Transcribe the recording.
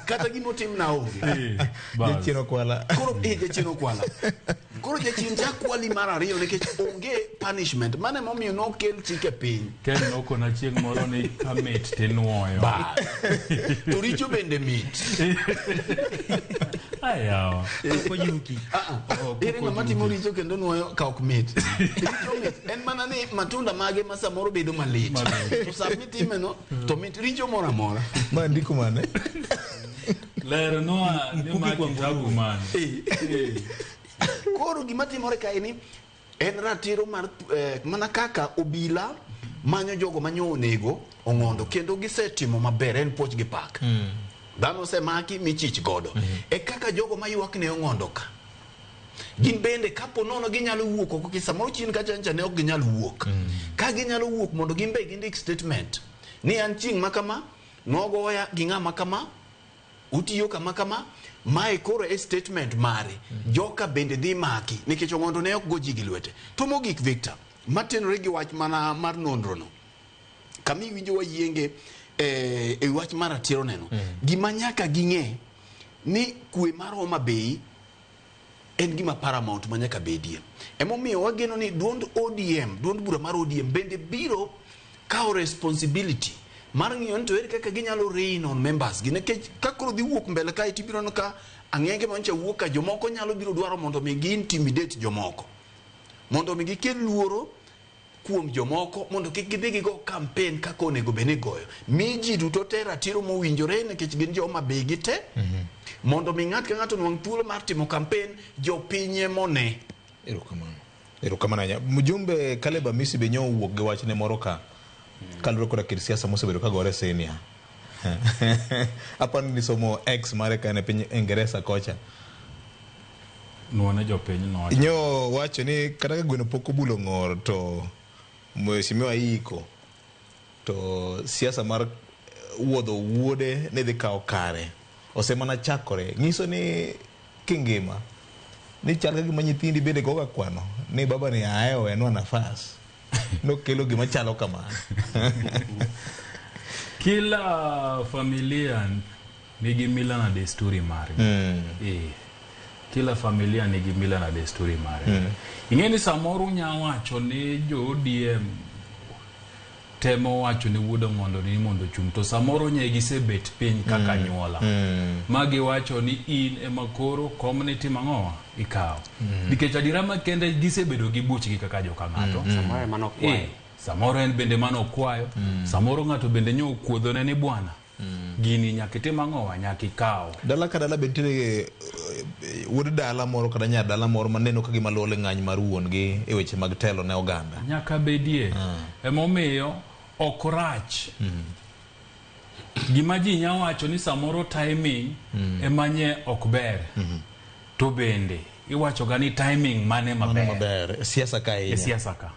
Kata gima otimna onge. Bas. Jachien okwala. Koro jachien okwala. Koro jachien cha kwali mar ariyo nikech onge punishment. Mano emomiyo nokel chik e piny. Ken nokona chieng' moro ni ka mit tinuoyo. Bas. To richo bende mit. Ayawa. Kojuki. Ah, ah. Ere ng'ama timo richo kendo nuoyo ka ok mit. Richo mit. En mana ni matunda mage ma samoro bedo malit. Malit. To sama itime no, to mit richo moro amora. Ma ndiko mane? Lernwa ni ma kitabu mane. Koro gima timore kae ni en ratiro mar mana kaka obila manyo jogo manyo onego ong'ondo kendo gisetimo maber en puoch gi pak. Dhano osemaki michich godo. E kaka jogo maywak ne ong'ondo ka. Gin bende kapo nono ginyalo wuok oko ki samoro chien kacha ncha ne ok ginyal wuok. Ka ginyalo wuok mondo gin be gindik statement ni an chieng' ma kama nogoya gi ng'ama kama utiyo kama kama mae koro e statement mare. Joka bende dhi maki nikech ong'ondo ne ok go ji gi lwete. To mogik Victor, matenore gi wach mana mar nonro no. Kama iwinjo wayienge e wach mar ratiro neno. Gima nyaka ging'e ni kwe mar Homa Bay en gima paramount ma nyaka bedie. Emomiyo wageno ni duond ODM, duond bura mar ODM bende biro kawo responsibility mar ng'iyo ni to ere kaka ginyalo rein on members gi nikech ka koro dhi wuok mbele kae tibiro neno ka ang'enge manyocha wuok ka jomoko nyalo biro dwaro mondo mi gi intimidate jomoko mondo mi gikel luoro kuom jomoko mondo kik gidhi gigo campaign kaka onego bed ni igoyo. Mi ji duto te ratiro mowinjore nikech gin jo Homa Bay gi te. Mondo mi ng'at ka ng'ato onwang' thuolo mar timo campaign, jopiny emone. Erokamano. Erokamano ahinya. Mjumbe Caleb Amisi be nyo owuok gi wachne moro ka kaluwore koda kit siasa mosebedo ka gore senior. Aparo ni nisomo ex mare ka en e piny Ingeresa kocha. Nuone jopiny nowacho. Nyo wacho ni kata ka gweno pok obulo ng'or to mheshimiwa iko to siasa mar wuodho wuode ni dhi kawo kare osemana chakore. Nyiso ni kingima ni chal ka gima nyithindi bende goga kwano ni baba ni ae owenwa nafas nokelo gima chalo kamano. Kila familia nigi mila na desturi margi. Kila familia nigi mila na desturi margi. Ing'e ni samoro unya wacho ni jo ODM temo wacho ni wuod Ong'ondo ni mondo ochung' to samoro nye gisebet piny kaka anyuola ma giwacho ni in ema koro kom ni timo ang'owa ikawo nikech adiera makende gisebedo gi buchgi kaka joka ng'ato. Samoro ema nokwayo. Samoro en bende mano okwayo. Samoro ng'ato bende nyo okuodhone ni bwana gini nyaka itim ang'owa nyaka ikaw. Dala ka dala be nitiere wuod dala moro kata nyar dala moro maneno ka gima luwo ng'any mar wuon gi e weche mag telo ne oganda. Nyaka bedie. Emomiyo ok rach. Gima ji nya wacho ni samoro timing ema nye ok ber. To bende iwacho ga ni timing mane Mano maber. maber. Siasa ka ahinya. E siasa ka.